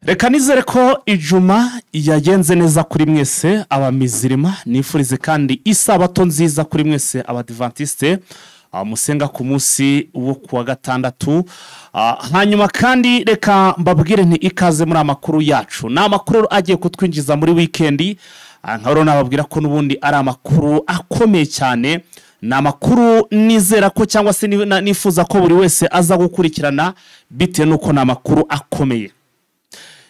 Reka nizere ko ijuma yagenze neza kuri mwese abamizirima, nifurize kandi isabato nziza kuri mwese abadivantiste musenga ku munsi wo kuwa gatandatu. Hanyuma kandi reka mbabwire nti ikaze muri amakuru yacu. Ni amakuru agiye kutwinjiza muri weekend, nkaba nababwira ko n'ubundi ari amakuru akomeye cyane. Ni amakuru nizera ko cyangwa se nifuza ko buri wese aza gukurikirana bitewe n'uko ni amakuru akomeye.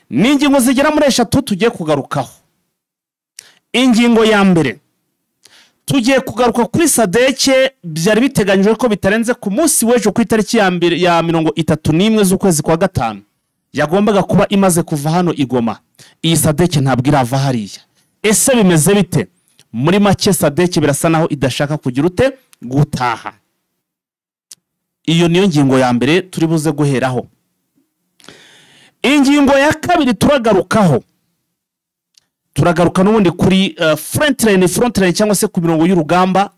Ni ingingo zigera muri 3 tugiye kugarukaho. Ingingo ya mbere, tugiye kugaruka kuri SADC. Byari biteganyijwe ko bitarenze ku munsi w'ejo ku itariki ya mbere ya 31 z'ukwezi kwa gatanu yagombaga kuba imaze kuva hano i Goma. Iyi SADC ntabwo irava hariya. Ese bimeze bite? Muri make SADC birasa naho idashaka kugira ute gutaha. Iyo niyo ngingo ya mbere turi buze guheraho. Ingingo ya kabiri turagarukaho, turagaruka n'ubundi kuri front line cyangwa se ku mirongo y'urugamba.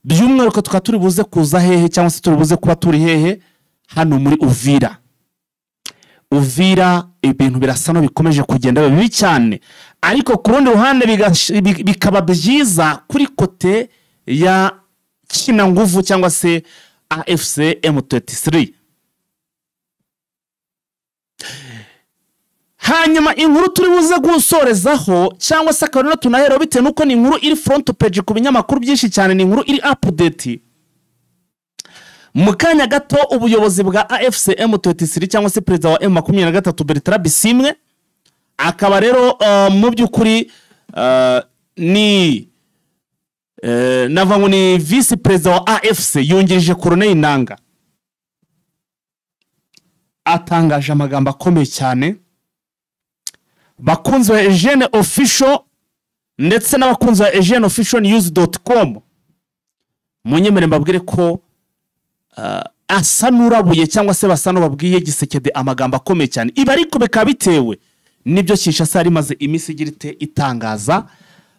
By'umwihariko tukaba turi buze kuza hehe cyangwa se turi buze kuba turi hehe? Hano muri Uvira. Uvira ibintu birasa no bikomeje kugenda bibi cyane, ariko ku rundi ruhande bikaba byiza kuri côté ya Kinanguvu cyangwa se AFC M23. Hanyuma inkuru turi buze gusorezaho cyangwa se akaba tunahera bitewe nuko ni inkuru iri front page ku binyamakuru byinshi cyane, ni inkuru iri update. Mu kanya gato ubuyobozi bwa AFC M23 cyangwa se perezida wa M23 Bertrand Bisimwe akaba rero mu by'ukuri ni nava ngo ni vice perezida wa AFC yungirije Colonel Nanga, atangaje amagambo akomeye cyane. Bakunzi ba Eugene Official ndetse n'abakunzi ba eugeneofficialnews.com, munyemere mbabwire ko asa n'urabuye cyangwa se basa n'ubabwiye Gisekedi amagambo akomeye cyane. Ibi ariko bikaba bitewe nibyo Kinshasa yari imaze iminsi igira ite itangaza,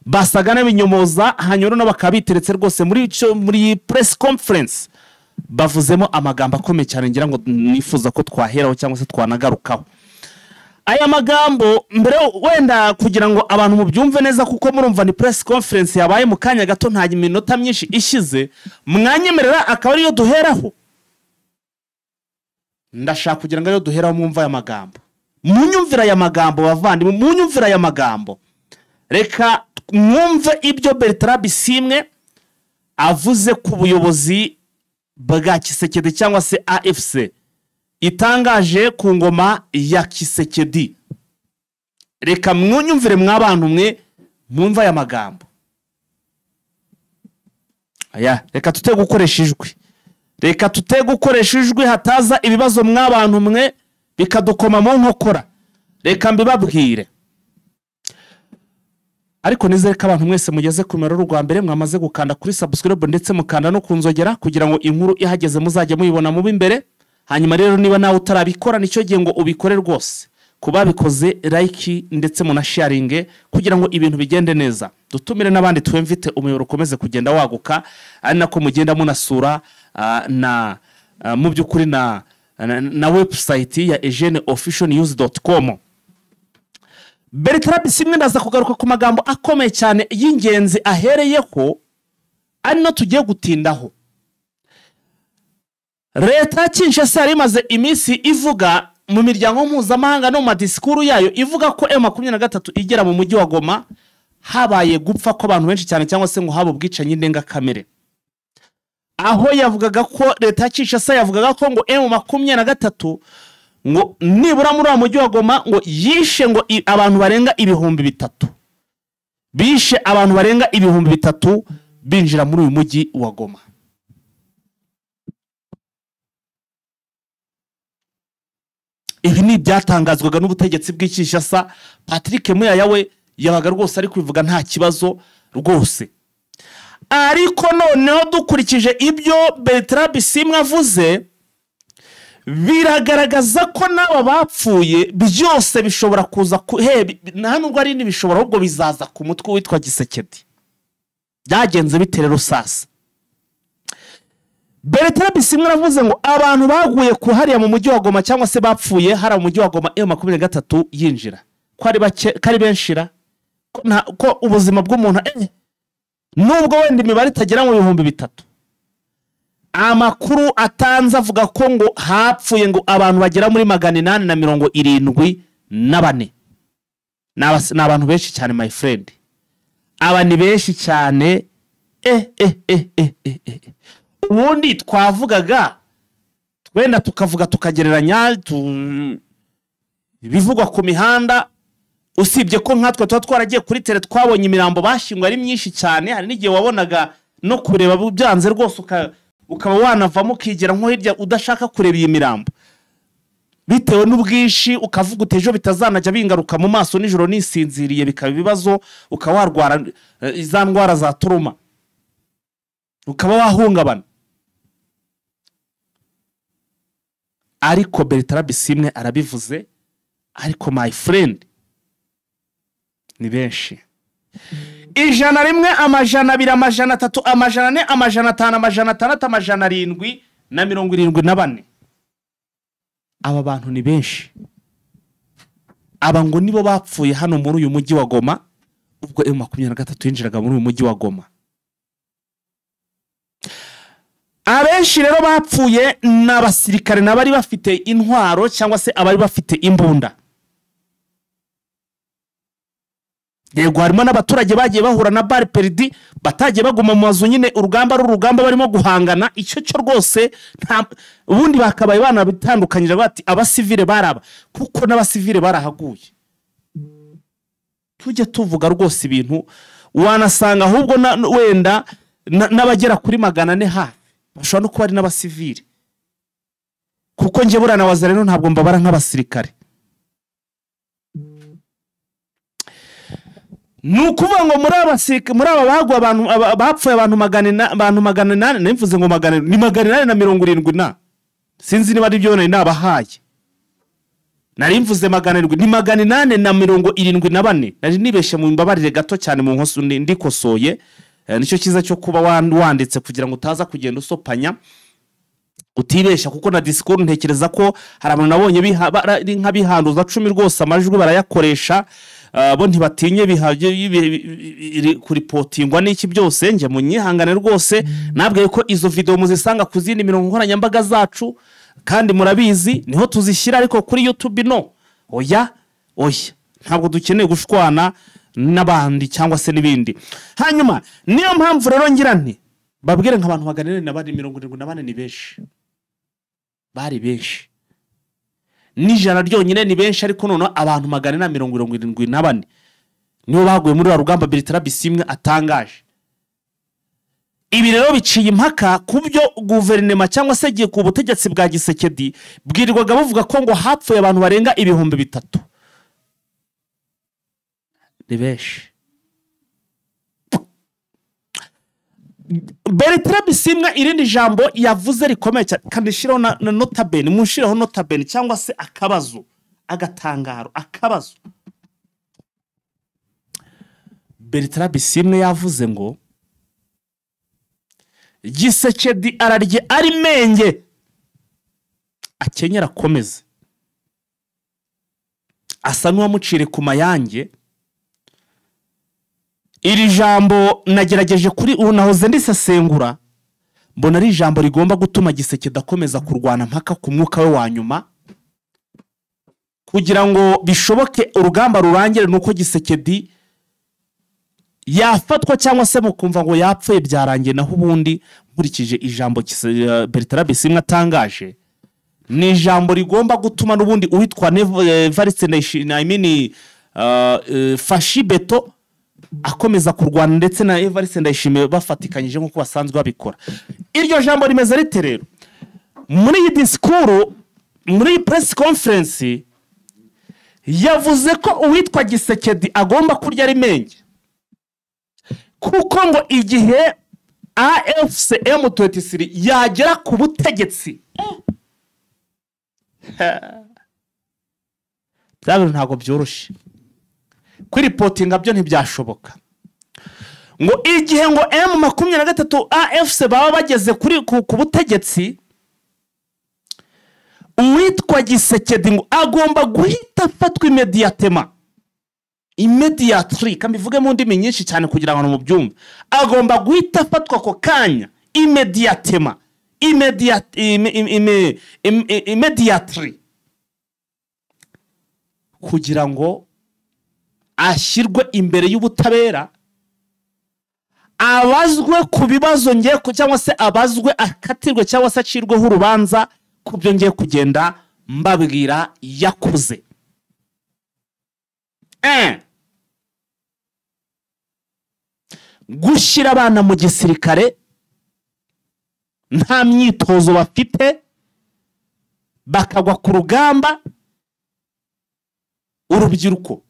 basaga n'abinyomoza, hanyuma no bakaba biteretse rwose muri press conference bavuzemo amagambo akomeye cyane, ngira ngo nifuza ko twaheraho cyangwa se twanagarukaho. Aya magambo mbere wenda kugira ngo abantu mubyumve neza, kuko murumva ni press conference yabaye mu kanya gato, nta minota myinshi ishize, mwanyemerera akaba ariyo duheraho. Ndashaka kugira ngo ariyo duheraho mwumva aya magambo, munyumvira aya magambo bavandimwe, munyumvira aya magambo. Reka mwumve ibyo Bertrand Bisimwe avuze ku buyobozi bwa Kisekedi cyangwa se AFC itangaje ku ngoma ya Kisekedi. Reka mwunyumvire mwabantu mwe, mwumva aya magambo. Aya, reka tute gukoresha ijwi, reka tute gukoresha ijwi hataza ibibazo mwabantu mwe bikadukoma mu nkokora. Reka mbibabwire. Ariko nizere ko abantu mwese mugeze ku mero rwa mbere mwamaze gukanda kuri subscribe ndetse mukanda no kunzogera kugira ngo inkuru ihageze muzajye muyibona mu b'imbere. Hanyuma rero niba nawe utarabikora nicyo gihe ngo ubikore rwose, kubabikoze like ndetse munasharinge kugira ngo ibintu bigende neza, dutumire n'abandi twemvite umuyoboro ukomeze kugenda waguka, ari nako mugenda munasura na mu by'ukuri na website ya eugeneofficialnews.com. Bertrand Bisimwe ndaza kugaruka ku magambo akomeye cyane y'ingenzi ahereyeho ari no tugiye gutindaho. Leta ya Kinshasa yari imaze iminsi ivuga mu miryango mpuzamahanga no mu madisikuru yayo ivuga ko M23 igera mu mujyi wa Goma habaye gupfa kw'abantu benshi cyane cyangwa se ngo haba ubwicanyi ndengakamere. Aho yavugaga ko leta ya Kinshasa yavugaga ko ngo M23 ngo nibura muri wa mujyi wa Goma ngo yishe ngo abantu barenga 3000, bishe abantu barenga 3000 binjira muri uyu mujyi wa Goma. Ibi ni ibyatangazwaga n'ubutegetsi bw'i Kinshasa. Patrick Muyaya we yabaga rwose ari kubivuga nta kibazo rwose. Ariko noneho dukurikije ibyo Bertrand Bisimwe avuze, biragaragaza ko n'aba bapfuye byose bishobora kuza nta nubwo ari n'ibishobora, ahubwo bizaza ku mutwe witwa Gisekedi. Byagenze bite rero sasa? Bertrand Bisimwa aravuze ngo abantu baguye ku hariya mu mujyi wa Goma cyangwa se bapfuye hariya mu mujyi wa Goma M23 yinjira, ko ari bake, ko ari benshira, ko ubuzima bw'umuntu nubwo wenda imibare itagera mu 3000. Amakuru atanze avuga ko ngo hapfuye ngo abantu bagera muri 874. Ni abantu benshi cyane my friend, aba ni benshi cyane. Ubundi twavugaga wenda tukavuga tukagereranya ibivugwa ku mihanda, usibye ko nkatwe tuba twaragiye kuri tele twabonye imirambo bashyinguye ari myinshi cyane. Hari n'igihe wabonaga no kureba byanze rwose ukaba wanavamo ukigera nko hirya udashaka kureba iyi mirambo bitewe n'ubwinshi, ukavuga uti ejo bitazanajya bingaruka mu maso nijoro nisinziriye bikaba ibibazo, ukaba warwara za ndwara za turuma, ukaba wahungabana. Ariko Bertrand Bisimwe arabivuze, ariko my friend ni benshi. 101, 200, 300, 400, 500, 674. Aba bantu ni benshi. Aba ngo nibo bapfuye hano muri uyu mujyi wa Goma ubwo M23 yinjiraga muri uyu mujyi wa Goma. Abenshi rero bapfuye n'abasirikare n'abari bafite intwaro cyangwa se abari bafite imbunda. Yego harimo n'abaturage bagiye bahura na bar perdi batagiye baguma mu mazu nyine, urugamba rurugamba barimo guhangana icyo cyo rwose nta ubundi bakabaye bana bitandukanyije bati abasivile baraba, kuko n'abasivile barahaguye. Tujye tuvuga rwose ibintu wanasanga ahubwo wenda n'abagera kuri 400 hafi bashobora no kuba ari n'abasivile, kuko nje burana wazareno ntabwo mbabara nk'abasirikare. Nukuvuga ngo muri abasirikare muri aba bagwa abantu bapfuye abantu 800, nemvuze ngo 800 ni 870 na sinzi niba ari byo nari nabahaye, nari mvuze 700 ni 874, nari nibeshe mu mbabarire gato cyane mu nkoso ndikosoye. Nicyo cyiza cyo kuba wanditse kugira ngo utaza kugenda usopanya utibesha, kuko na discours ntekereza ko hari abantu nabonye nka bihanduza 10 rwose amajwi barayakoresha, bo ntibatinye kuripotingwa n'iki byose. Nje munyihangane rwose, nabwiye ko izo video muzisanga ku zindi mirongo nkoranyambaga zacu kandi murabizi niho tuzishyira, ariko kuri YouTube no oya oya, ntabwo dukeneye gushwana n'abandi cyangwa se n'ibindi. Hanyuma niyo mpamvu rero ngira nti babwire nk'abantu 474 ni benshi, bari benshi, n'ijana ryonyine ni benshi, ariko none abantu 474 nibo baguye muri rugamba Bertrand Bisimwe atangaje. Ibi rero biciye impaka ku byo guverinoma cyangwa se giye ku butegetsi bwa Gisekedi bwirirwaga buvuga ko ngo hapfuye abantu barenga 3000. Ni benshi. Bertrand Bisimwa irindi jambo yavuze rikomeye cyane, kandi shiraho na notabene, munshiraho notabene cyangwa se akabazo, agatangaro, akabazo. Bertrand Bisimwa yavuze ngo Gisekedi ararye ari menge, akenyera akomeze, asa n'uwamucire ku mayange. Iri jambo nagerageje kuri ubu nahoze ndisesengura, mbona ari ijambo rigomba gutuma Gisekedi akomeza kurwana mpaka ku mwuka we wa nyuma, kugira ngo bishoboke urugamba rurangire nuko Gisekedi yafatwa cyangwa se mukumva ngo yapfuye byarangiye. Naho ubundi nkurikije ijambo Bertrand Bisimwa atangaje, ni ijambo rigomba gutuma n'ubundi uwitwa Evariste Ndayishimiye Fashi Beto akomeza kurwana ndetse na Evariste Ndayishimiye bafatikanyije nkuko basanzwe babikora. Iryo jambo rimeze rite rero? Muri iyi discours, muri press conference, yavuze ko uwitwa Gisekedi agomba kurya ari menge, kuko ngo igihe AFC M23 yagera ku butegetsi byaba ntabwo byoroshye, kwiripotinga byo ntibyashoboka. Ngo igihe ngo M23 AFC baba bageze kuri ku butegetsi, uwitwa Gisekedi ngo agomba guhita afatwa immédiatement, immediately, kambivuge mu ndimi nyinshi cyane kugira ngo mubyumve, agomba guhita afatwa ako kanya immédiatement, immediately, kugira ngo ashyirwe imbere y'ubutabera, abazwe ku bibazo ngiye cyangwa se abazwe, akatirwe cyangwa se acirweho urubanza ku byo ngiye kugenda mbabwira yakoze. Gushyira abana mu gisirikare nta myitozo bafite, bakagwa ku rugamba, urubyiruko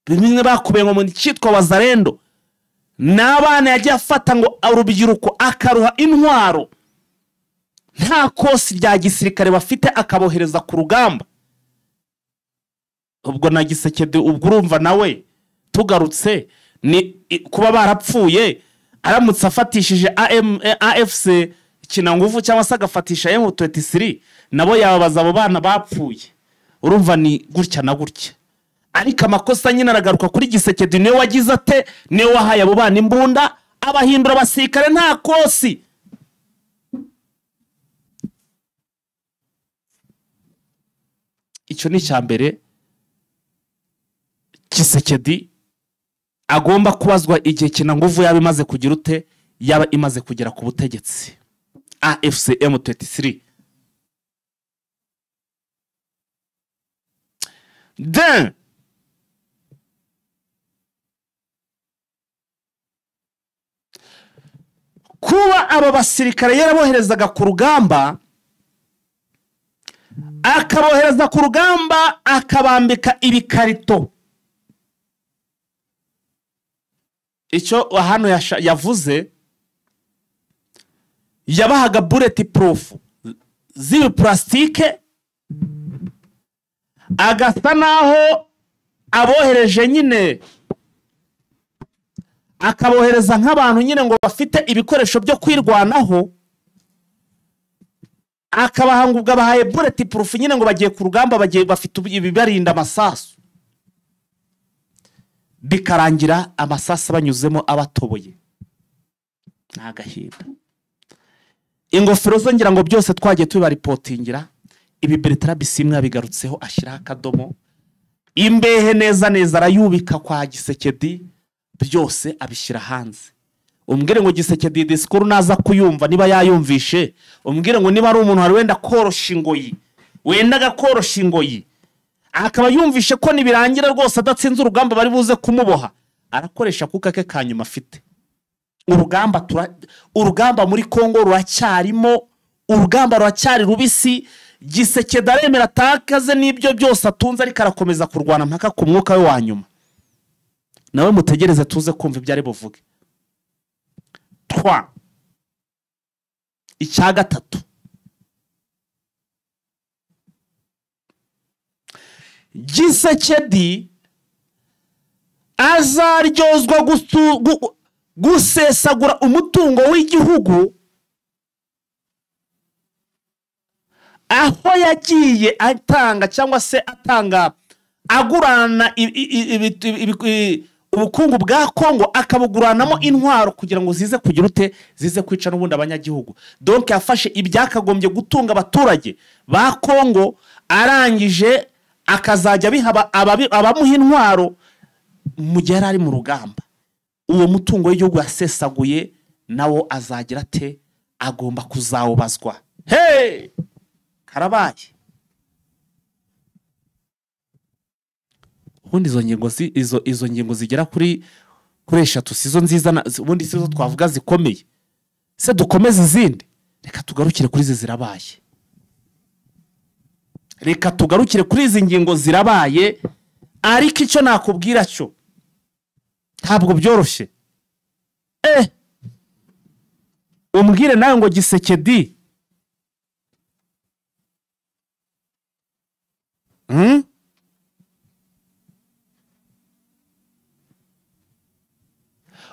bimwe bakubiye ngo mu cyitwa wazarendo, n'abana yagiye afata ngo urubyiruko akaruha intwaro nta kosi rya gisirikare bafite, akabohereza ku rugamba. Ubwo na Gisekedi ubwo urumva nawe tugarutse ni kuba barapfuye, aramutse afatishije AFC Kinanguvu cyangwa se agafatisha M23, nabo yababaza abo bana bapfuye. Urumva ni gutya na gutya. Ariko amakosa nyine aragaruka kuri Gisekedi, niwe wagize ate, niwe wahaye abo bana imbunda, abahindura abasirikare nta kosi. Icyo ni icya mbere Gisekedi agomba kubazwa igihe Kinanguvu yaba imaze kugira ute, yaba imaze kugera ku butegetsi. AFC M23. Then kuba aba basirikare yaraboherezaga ku rugamba, akabohereza ku rugamba akabambika ibikarito. Icyo hano yavuze, yabahaga bullet proof z'ibiplastike, agasa naho abohereje nyine, akabohereza nk'abantu nyine ngo bafite ibikoresho byo kwirwanaho, akabaha ngo abahaye bullet proof nyine ngo bagiye ku rugamba, bagiye bafite ibibarinda amasasu, bikarangira amasasu banyuzemo abatoboye. Ni agahinda. Ingofero zo ngira ngo byose twagiye tubaripotingira, ibi Bertrand Bisimwa yabigarutseho ashyiraho akadomo, imbehe neza neza arayubika kwa Gisekedi, byose abishyira hanze. Umbwire ngo Gisekedi disikuru naza kuyumva, niba yayumvishe, umbwire ngo niba ari umuntu wari wenda korosha ingoyi, wendaga korosha ingoyi, akaba yumvishe ko nibirangira rwose adatsinze urugamba bari buze kumuboha, arakoresha kuka ke kanyuma afite. Urugamba muri Kongo ruracyarimo, urugamba ruracyari rubisi. Gisekedi aremera atakaze n'ibyo byose atunze, ariko arakomeza kurwana mpaka ku mwuka we wa nyuma. Nawe mutegereze tuze kumva ibyo ari buvuge. 3. Icya gatatu, Gisekedi azaryozwa gusesagura umutungo w'igihugu, aho yagiye atanga cyangwa se atanga agurana ubukungu bwa Kongo, akabuguranamo intwaro kugira ngo zize kugira ute, zize kwica n'ubundi abanyagihugu. Donc yafashe ibyakagombye gutunga abaturage ba Kongo, arangije akazajya biha abamuha intwaro mu gihe ari mu rugamba. Uwo mutungo w'igihugu yasesaguye nawo azagira ate, agomba kuzawubazwa. Hey! Karabaye. Ubundi izo ngingo izo ngingo zigera kuri eshatu sizo nziza, ubundi sizo twavuga zikomeye. Se dukomeze izindi, reka tugarukire kuri izi zirabaye. Reka tugarukire kuri izi ngingo zirabaye, ariko icyo nakubwira cyo ntabwo byoroshye. Umbwire nawe ngo Gisekedi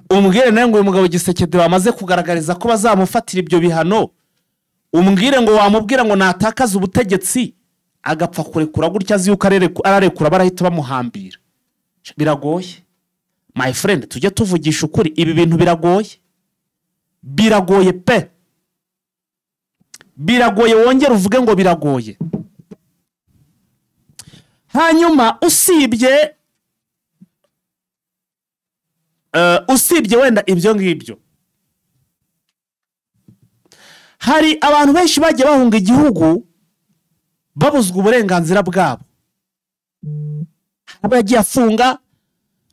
Umbwire nawe ngo uyu mugabo Gisekedi bamaze kugaragariza ko bazamufatira ibyo bihano, umbwire ngo wamubwira ngo natakaza ubutegetsi agapfa kurekura gutya azi yuko ararekura barahita bamuhambira. Biragoye my friend, tujye tuvugisha ukuri, ibi bintu biragoye, biragoye pe, biragoye, wongere uvuge ngo biragoye. Hanyuma usibye wenda ibyo ngibyo, hari abantu benshi bagiye bahunga igihugu babuzwa uburenganzira bwabo. Abo yagiye afunga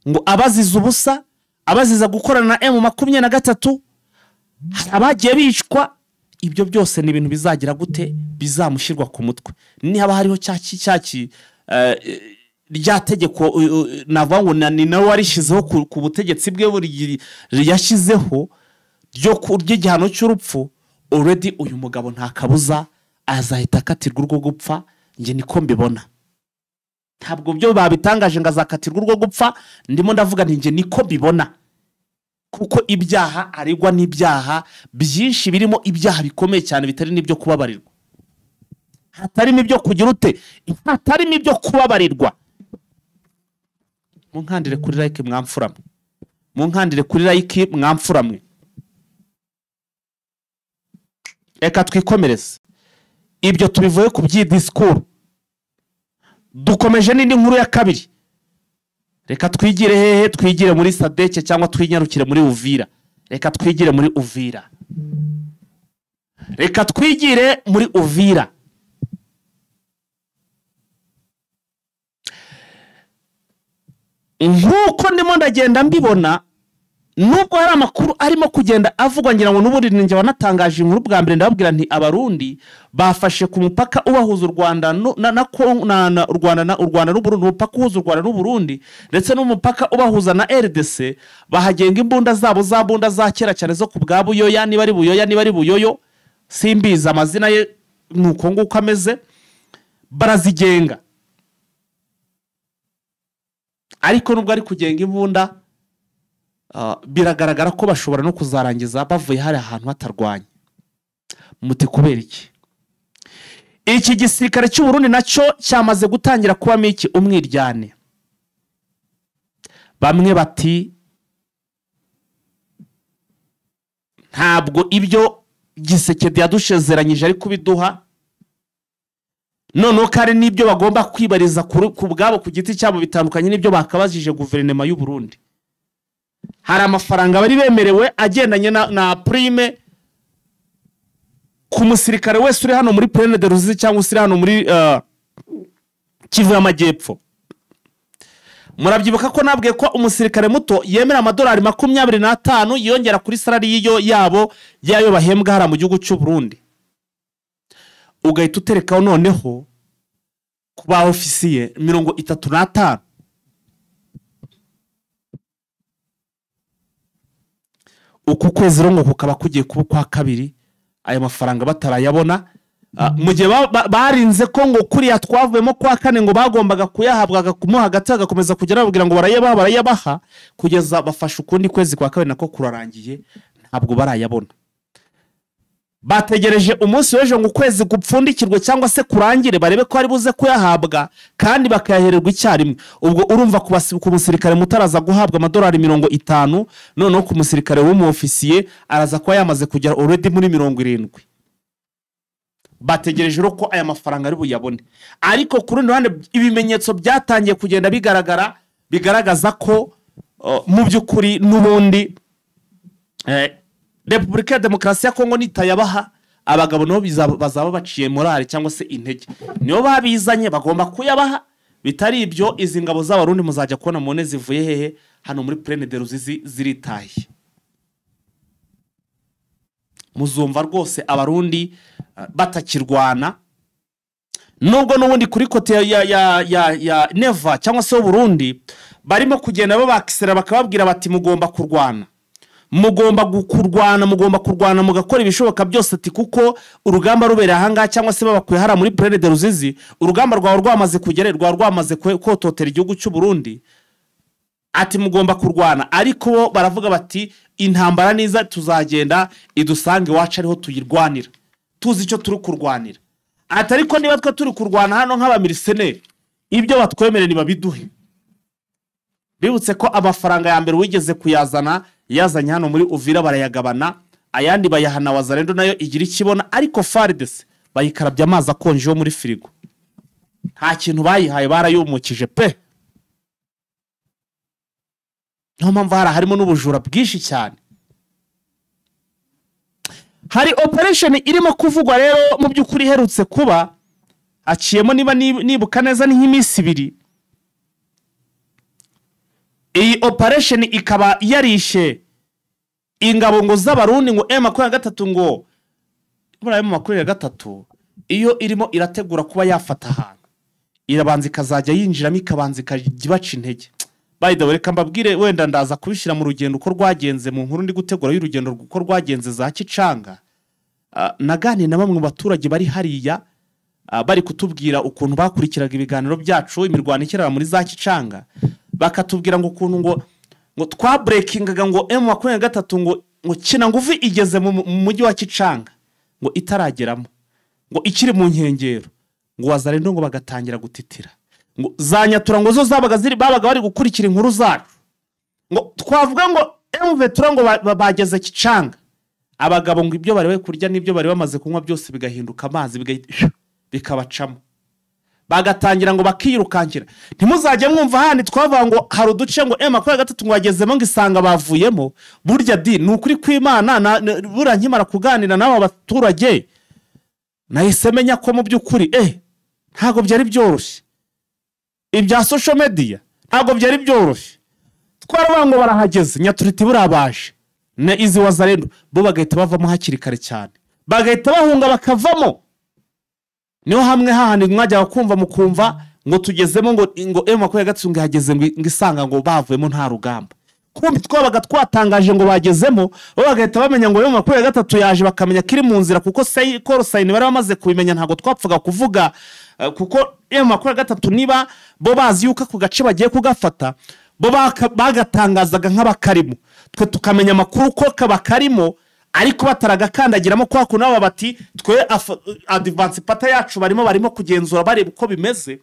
ngo abaziza ubusa, abaziza gukorana na M23, hari abagiye bicwa. Ibyo byose ni ibintu bizagira gute, bizamushyirwa ku mutwe. Niba hariho cyaki rya tegeko navuga ngo ni nawe warishyizeho ku butegetsi bwe yashyizeho ryo ry'igihano cy'urupfu, already uyu mugabo nta kabuza azahita akatirwa urwo gupfa. Njye niko mbibona, ntabwo byo babitangaje ngo azakatirwa urwo gupfa, ndimo ndavuga nti njye niko mbibona, kuko ibyaha aregwa n'ibyaha byinshi birimo ibyaha bikomeye cyane bitari n'ibyo kubabarirwa, hatarimo ibyo kugira ute, hatarimo ibyo kubabarirwa. Munkandire kuri like mwamfuramwe, munkandire kuri like mwamfuramwe. Reka twikomereze ibyo tubivuye ku by'idisikuru, dukomeje n'indi nkuru ya kabiri. Reka twigire hehe? Twigire muri Sadeke cyangwa twinyarukire muri Uvira. Reka twigire muri Uvira, reka twigire muri Uvira. Nkuko ndimo ndagenda mbibona, nubwo hari amakuru arimo kugenda avugwa, ngira ngo n'ubundi ninjye wanatangaje inkuru bwa mbere, ndababwira nti abarundi bafashe ku mupaka ubahuza u Rwanda na u Rwanda n'Uburundi, umupaka uhuza u Rwanda n'Uburundi ndetse n'umupaka ubahuza na RDC, bahagenga imbunda zabo za mbunda za kera cyane zo ku bwa Buyoya, niba ari Buyoya niba ari Buyoyo simbizi amazina ye nuko nguko ameze, barazigenga. Ariko nubwo ari kugenga imbunda, biragaragara ko bashobora no kuzarangiza bavuye hari ahantu hatarwanya. Muti kubera iki? Iki gisirikare cy'u Burundi nacyo cyamaze gutangira kubamo iki umwiryane. Bamwe bati ntabwo ibyo Gisekedi yadushezeranyije ari kubiduha, noneho kandi n'ibyo bagomba kwibariza ku bwabo ku giti cyabo bitandukanye n'ibyo bakabajije guverinoma y'u Burundi. Hari amafaranga bari bemerewe agendanye na prime ku musirikare wese uri hano muri Plaine de Ruzizi cyangwa uri hano muri Kivu y'Amajyepfo. Murabyibuka ko nabwiye ko umusirikare muto yemera amadolari 25 yongera kuri salari yiyo yabo yayo bahembwa hara mu gihugu cy'u Burundi. Ugahita uterekaho noneho ku ba ofisiye 35. Uku kwezi rongo kukaba kugiye kuba kwa kabiri aya mafaranga batarayabona, mu gihe barinze ko ngo kuriya twavuyemo kwa kane ngo bagombaga kuyahabwa kumuha hagati agakomeza kugera babwira ngo barayabaha barayabaha, kugeza bafashe ukundi kwezi kwa kabiri nako kurarangiye ntabwo barayabona. Bategereje umunsi w'ejo ngo ukwezi gupfundikirwe cyangwa se kurangire barebe ko ari buze kuyahabwa kandi bakayahererwa icyarimwe. Ubwo urumva ku musirikare mutaraza guhabwa amadolari 50, noneho ku musirikare w'umuofisiye araza kuba yamaze kugera already muri 70. Bategereje ko aya mafaranga ari buyabone. Ariko ku rundi ruhande ibimenyetso byatangiye kugenda bigaragara, bigaragaza ko mu by'ukuri n'ubundi Repubulika ya Demokarasi ya Kongo nitayabaha, abagabo nabo bazaba baciye morale cyangwa se intege. Niyo babizanye bagomba kuyabaha, bitari ibyo izi ngabo z'abarundi muzajya kubona mone zivuye hehe hano muri Plaine de Ruzizi ziritaye. Muzumva rwose abarundi batakirwana, nubwo n'ubundi kuri kote ya Neva cyangwa se Burundi barimo kugenda babakisera bakababwira bati mugomba kurwana, mugomba kurwana, mugomba kurwana, mugakora ibishoboka byose ati kuko urugamba rubera ahangaha cyangwa se babakuye hara muri Plaine de Ruzizi, urugamba rwawe rwamaze kugera, rwa rwamaze kototera igihugu cy'u Burundi. Ati mugomba kurwana, ariko bo baravuga bati intambara niza tuzagenda idusange iwacu ariho tuyirwanira, tuzi icyo turi kurwanira. Ati ariko niba twe turi kurwana hano nk'abamiriseneri, ibyo batwemerera nibabiduhe. Bibutse ko amafaranga ya mbere wigeze kuyazana yazanye hano muri Uvira barayagabana, ayandi bayahana Wazalendo nayo igira ikibona, ariko FARDC bayikarabya amazi akonje yo muri firigo, nta kintu bayihaye, barayumukije pe. Niyo mpamvu hari harimo n'ubujura bwinshi cyane. Hari operation irimo kuvugwa rero mu by'ukuri iherutse kuba, aciyemo niba nibuka neza ni nk'iminsi ibiri. Iyi operation ikaba yarishe ingabo ngo z'Abarundi ngo M23, ngo muri M23 iyo irimo irategura kuba yafata ahantu irabanza ikazajya yinjiramo ikabanza ikajya ibaca intege. By the way, reka mbabwire, wenda ndaza kubishyira mu rugendo uko rwagenze, mu nkuru ndi gutegura y'urugendo uko rwagenze za Kicanga. Naganiye na bamwe mu baturage bari hariya, bari kutubwira ukuntu bakurikiraga ibiganiro byacu, imirwano ikirara muri za Kicanga, bakatubwira ngo ukuntu ngo twabreakingaga ngo M23 ngo kina nguvi igeze mu mujyi wa Kicanga, ngo itarageramo, ngo ikiri mu nkengero, ngo Wazalendo ngo bagatangira gutitira, ngo za Nyatura ngo zo zabaga ziri, babaga bari gukurikira inkuru zacu, ngo twavuga ngo M23 ngo bageze Kicanga, abagabo ngo ibyo bari bari kurya n'ibyo bari bamaze kunywa byose bigahinduka amazi, bikabacamo, bagatangira ngo bakirukankira. Ntimuzajye mwumva handi twavuga ngo hari uduce ngo M23 ngo bagezemo ngo isanga bavuyemo. Burya di ni ukuri kw'Imana, buriya nkimara kuganira n'aba baturage nahise menya ko mu by'ukuri ntabwo byari byoroshye. Ibya social media ntabwo byari byoroshye. Twaravuga ngo barahageze, Nyaturiti burabaje na izi Wazalendo, bo bagahita bavamo hakiri kare cyane, bagahita bahunga bakavamo. Niho hamwe hahandi mwajyaga kumva mukumva ngo tugezemo ngo M23 ngo ihageze ngo isanga ngo bavuyemo nta rugamba. Kumbi twabaga twatangaje ngo bagezemo, bo bagahita bamenya ngo M23 yaje, bakamenya kiri mu nzira, kuko call sign bari bamaze kubimenya, ntago twapfuga kuvuga, kuko M23 niba bo bazi yuko ako gace bagiye kugafata, bo bagatangazaga nk'abakarimo, twe tukamenya amakuru ko kabakarimo, ariko bataragakandagiramo kwa kuntu baba bati twe advance pata yacu barimo kugenzura bareba uko bimeze.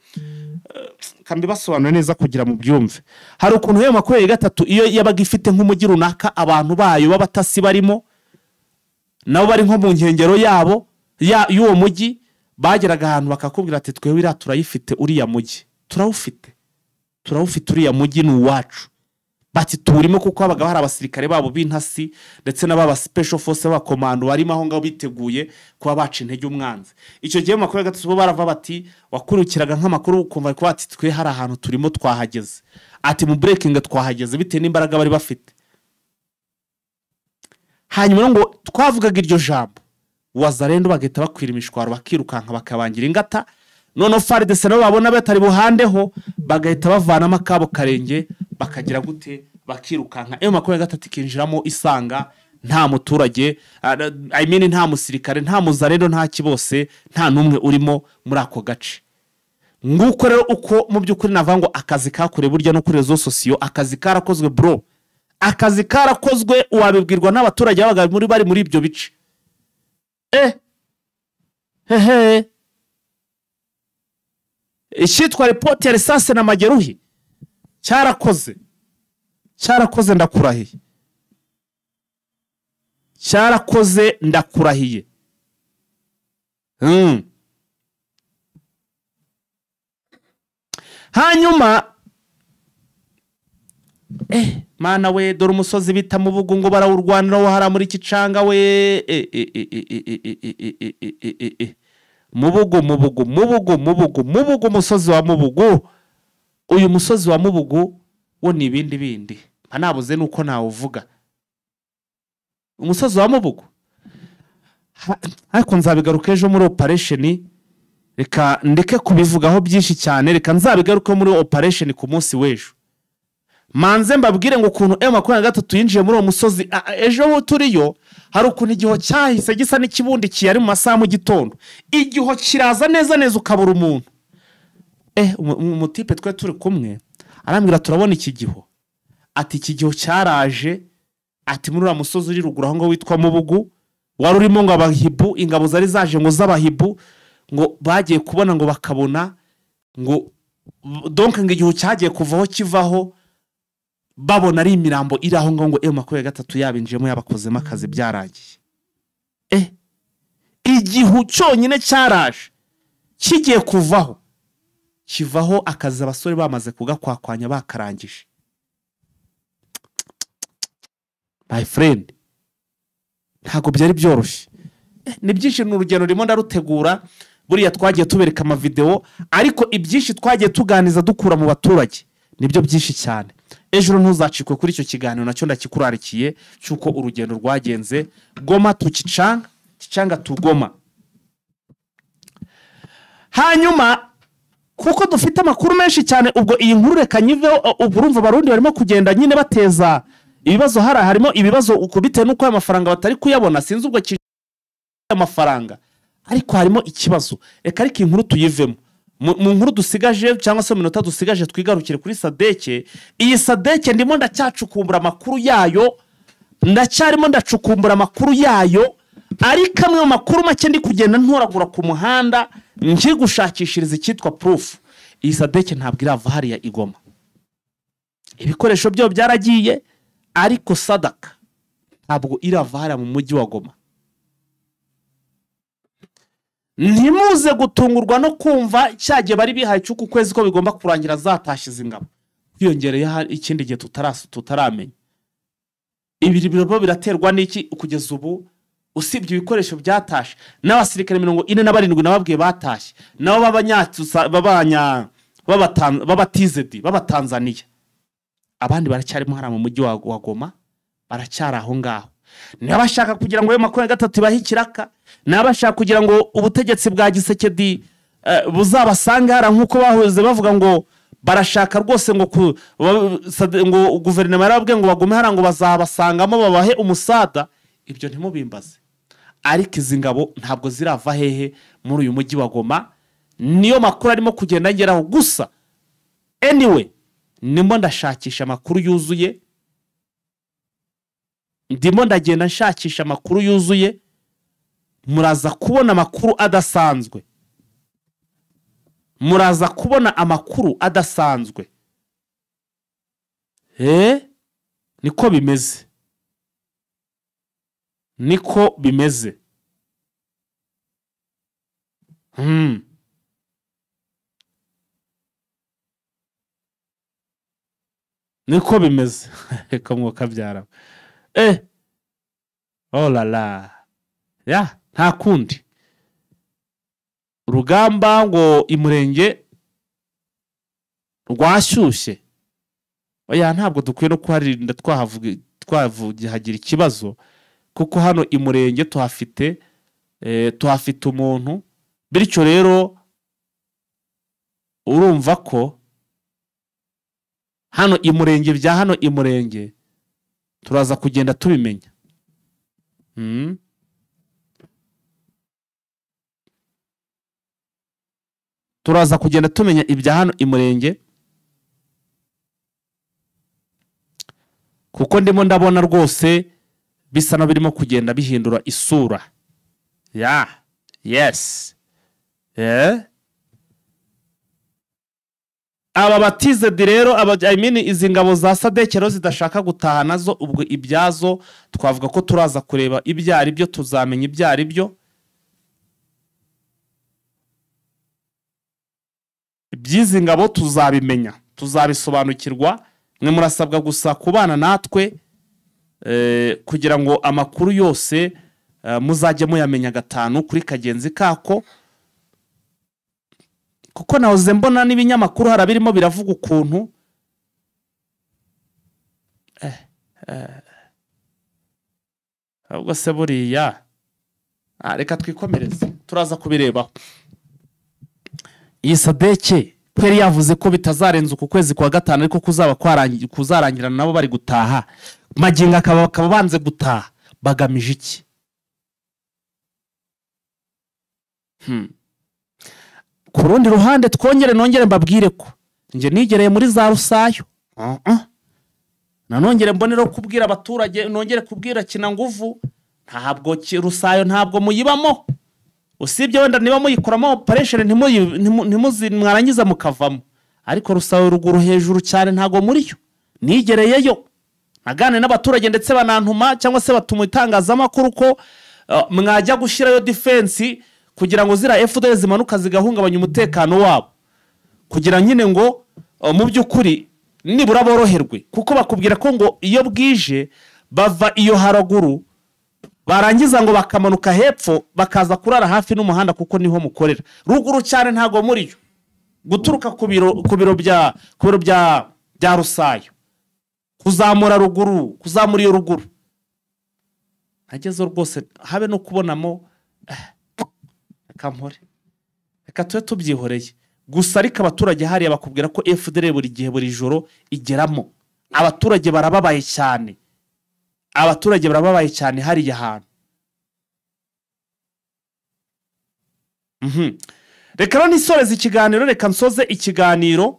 Kambi basobanura neza kugira mu byumve. Hari ukuntu yo M23 iyo yabaga ifite nk'umujyi runaka abantu bayo b'abatasi barimo nabo bari nko mu nkengero yabo y'uwo mujyi, bageraga ahantu bakakubwira ati twe wira turayifite uriya mujyi, turawufite uriya mujyi ni uwacu. Bati turimo, kuko habaga hari abasirikare babo b'intasi ndetse n'ababa special force b'abakomando barimo aho ngaho biteguye kuba baca intege umwanzi. Icyo gihe M23 bo barava bati wakurikiraga nk'amakuru ukumva ko bati twe hari ahantu turimo twahageze, ati mu breaking twahageze bitewe n'imbaraga bari bafite. Hanyuma ngo twavugaga iryo jambo, Wazalendo bagahita bakwira imishwaro bakirukanka bakabangira ingata, noneho FARDC nabo babona batari buhandeho bagahita bavanamo akabo karenge bakagira gute, bakirukanka. M23 ikinjiramo isanga nta muturage, I mean nta musirikare, nta muzarendo, nta kibose, nta numwe urimo muri ako gace. Nguko rero uko mu by'ukuri navuga ngo akazi kakore burya no kuri réseaux sociaux, akazi karakozwe bro, akazi karakozwe, wabibwirwa n'abaturage babaga muri bari muri ibyo bice. Hehe icyitwa report ya risase na mageruhi cyarakoze, cyarakoze ndakurahiye, cyarakoze ndakurahiye. Hanyuma mana we, dore umusozi bita Mubugu ngo barawurwanira wo hara muri Kicanga we. Mubugu, Mubugu, Mubugu, Mubugu, Mubugu, umusozi wa Mubugu. Uyu musozi wa Mubugu wo ni ibindi bindi, mpanabuze nuko nawuvuga. Umusozi wa Mubugu ariko nzabigaruka ejo muri operation, reka ndeke kubivugaho byinshi cyane, reka nzabigaruke muri operation ku munsi w'ejo. Manze mbabwire ngo ukuntu M23 yinjiye muri uwo musozi ejo turiyo, hari ukuntu igiho cyahise gisa n'ikibundikiye ari mu masaha mu gitondo, igiho kiraza neza neza ukabura umuntu. Umutipe twe turi kumwe arambwira turabona iki giho, Ati iki gihe cyaraje, ati muri uriya musozi uri ruguru aho ngo witwa Mubugu wari urimo ngo abahibu, ingabo zari zaje ngo z'abahibu, ngo bagiye kubona ngo bakabona ngo donc ngo igihe cyagiye kuvaho kivaho babona ari imirambo iri aho ngo M23 yabinjiyemo yabakozemo akazi byarangiye. Igihu cyonyine cyaraje kigiye kuvaho kivaho akazi abasore bamaze kugakwakwanya bakarangije. My friend, ntago byari byoroshye. Ni byinshi, ni urugendo rurimo ndarutegura. Buriya twagiye tubereka amavideo, ariko ibyinshi twagiye tuganiza dukura mu baturage nibyo byinshi cyane. Ejo ntuzacikwe kuri icyo kiganiro nacyo ndakikurarikiye cyuko urugendo rwagenze Goma tu Kichanga, Kichanga tu Goma. Hanyuma kuko dufite amakuru menshi cyane, ubwo iyi nkuru reka nyiveho. Ubwo urumva abarundi barimo kugenda nyine bateza ibibazo, hari harimo ibibazo uko bitewe n'uko aya mafaranga batari kuyabona, sinzi ubwo amafaranga, ariko harimo ikibazo. Reka ariko inkuru tuyivemo. Mu nkuru dusigaje cyangwa se mu minota dusigaje twigarukire kuri Sadeke. Iyi Sadeke ndimo ndacyacukumbura amakuru yayo, ndacyarimo ndacukumbura amakuru yayo, ariko amwe mu makuru make ndi kugenda ntoragura ku muhanda nkiri gushakishiriza icyitwa proof. Iyi Sadeke ntabwo irava hariya igoma, ibikoresho byo byaragiye, ariko Sadaka ntabwo irava hariya mu mujyi wa Goma. Ntimuze gutungurwa no kumva cyagiye bari bihaye cy'uku kwezi ko bigomba kurangira zatashyize ingabo, kwiyongereye ikindi gihe tutaramenya. Ibi birimo biraterwa n'iki kugeza ubu? Usibye ibikoresho byatashe n'abasirikare 47 nababwiye batashye, nabo b'abatizedi b'abatanzaniya, abandi baracyarimo hariya mu mujyi wa Goma, baracyari aho ngaho. N'abashaka kugira ngo M23 ibahe ikiraka, n'abashaka kugira ngo ubutegetsi bwa Gisekedi buzabasange hara nkuko bahoze bavuga ngo barashaka rwose ngo ngo guverinoma yarababwiye ngo bagume hara ngo bazabasangamo babahe umusada. Ibyo ntimubimbaze. Ariko izi ngabo ntabwo zirava hehe muri uyu mujyi wa Goma, niyo makuru arimo kugenda ngeraho gusa. Anyway, ndimo ndashakisha amakuru yuzuye, ndimo ndagenda nshakisha amakuru yuzuye, muraza kubona amakuru adasanzwe, muraza kubona amakuru adasanzwe. Niko bimeze, niko bimeze. Niko bimeze. Reka mwuka byara. Oh la la. Ya, nta kundi. Urugamba ngo imurenge rwashyushye. Oya, ntabwo dukwiye no kuharinda twahagira ikibazo, kuko hano imurenge tuhafite tuhafite umuntu. Bityo rero urumva ko hano imurenge bya hano imurenge turaza kugenda tubimenya. Turaza kugenda tumenya ibya hano imurenge, kuko ndimo ndabona rwose bisa no birimo kugenda bihindura isura. Ya, yes. Aba batizedi rero, I mean izi ngabo za Sadeke rero zidashaka gutaha nazo, ubwo ibyazo twavuga ko turaza kureba ibyo ari byo, tuzamenya ibyo ari byo. Ibyizi ngabo tuzabimenya, tuzabisobanukirwa. Mwe murasabwa gusa kubana natwe kugira ngo amakuru yose muzajye muyamenya gatanu kuri kagenzi kako, kuko nahoze mbona n'ibinyamakuru harabirimo biravuga ukuntu ahubwo se buriya reka twikomereze, turaza kubirebaho. Iyi Sadeke kweri yavuze ko bitazarenza uku kwezi kwa gatanu, ariko kuzaba kuzarangirana nabo bari gutaha. Magingo akaba banze gutaha bagamije iki? Ku rundi ruhande twongere nongere mbabwire ko nje nigereye muri za Rusayo. Nanongere mbonero kubwira abaturage, nongere kubwira Kinanguvu, ntabwo Rusayo ntabwo muyibamo, usibye wenda niba muyikoramo operation ntimuzi mwarangiza mukavamo, ariko Rusayo ruguru hejuru cyane ntabwo muriyo. Nigereyeyo nagane n'abaturage ndetse banantuma cyangwa se batuma itangazamakuru ko mwajya gushyirayo defense kugira ngo zira FDL zimanuka zigahungabanya umutekano wabo, kugira nyine ngo mu by'ukuri nibura boroherwe, kuko bakubwira ko ngo iyo bwije bava iyo haraguru barangiza ngo bakamanuka hepfo bakaza kurara hafi n'umuhanda kuko niho mukorera. Ruguru cyane ntago muriyo, guturuka ku biro bya Rusayo kuzamura ruguru, kuzamura iyo ruguru ntagezo rwose habe no kubonamo. Reka mpore, reka tube tubyihoreye gusa. Ariko abaturage hariya bakubwira ko FDL buri gihe buri joro igeramo. Abaturage barababaye cyane, abaturage barababaye cyane hariya hantu. Reka rero nisoreze ikiganiro, reka nsoze ikiganiro,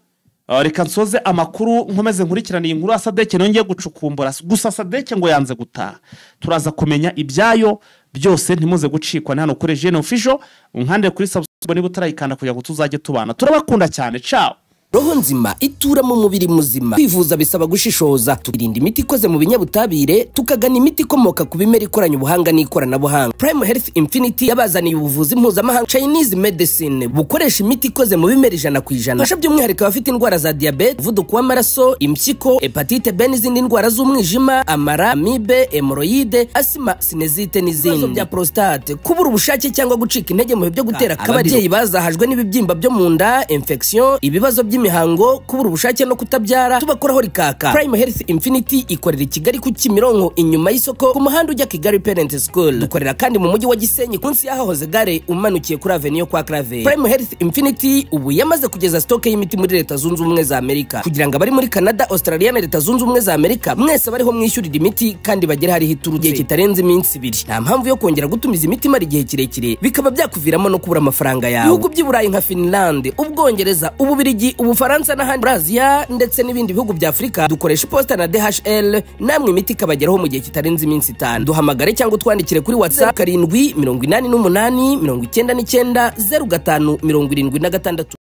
reka nsoze amakuru nkomeze nkurikirane iyi nkuru ya Sadeke nongeye gucukumbura. Gusa Sadeke ngo yanze gutaha, turaza kumenya ibyayo byose, ntimuze gucikwa. Ni hano kuri Eugene Official, unkande kuri subscribe niba utarayikanda kugira ngo tuzajye tubana. Turabakunda cyane, ciao. Roho nzima itura mu mubiri muzima. Kwivuza bisaba gushishoza, tukirinda imiti ikoze mu binyabutabire, tukagana imiti ikomoka ku bimera ikoranye ubuhanga n'ikoranabuhanga. Prime Health Infinity yabazaniye ubuvuzi mpuzamahanga Chinese medicine bukoresha imiti ikoze mu bimera 100%. Fasha by'umwihariko abafite indwara za diabete, umuvuduko w'amaraso, impyiko, hepatite B n'izindi ndwara z'umwijima, amara, amibe, hemoroide, asima, sinezite n'izindi. Ibibazo bya prostate, kubura ubushake cyangwa gucika intege mu bihe byo gutera akabariro, ababyeyi bazahajwe n'ibibyimba byo mu nda, infection, ibibazo by'imihango, kubura ubushake no kutabyara, tubakoraho rikaka. Prime Health Infinity ikorera i Kigali ku Kimironko inyuma y'isoko ku muhanda ujya Kigali Parent School. Dukorera kandi mu mujyi wa Gisenyi munsi y'ahahoze gare umanukiye kuri Avenue kwa Clave. Prime Health Infinity ubu yamaze kugeza stock y'imiti muri Leta Zunze Ubumwe za Amerika, kugira ngo abari muri Canada, Australia na Leta Zunze Ubumwe za Amerika mwese bariho mwishyurira imiti kandi bagere hariho iturutse igihe kitarenze iminsi 2. Nta mpamvu yo kongera gutumiza imiti mara igihe kirekire bikaba byakuviramo no kubura amafaranga yawe. Ibihugu by'i Burayi nka Finland, Ubwongereza, Ububirigi, Ubufaransa n'ahandi muri Aziya ndetse n'ibindi bihugu bya Afurika dukoresha iposita na DHL, namwe imiti ikabageraho mu gihe kitarenze iminsi 5. Duhamagare cyangwa utwandikire kuri WhatsApp 7 88 99 05 76.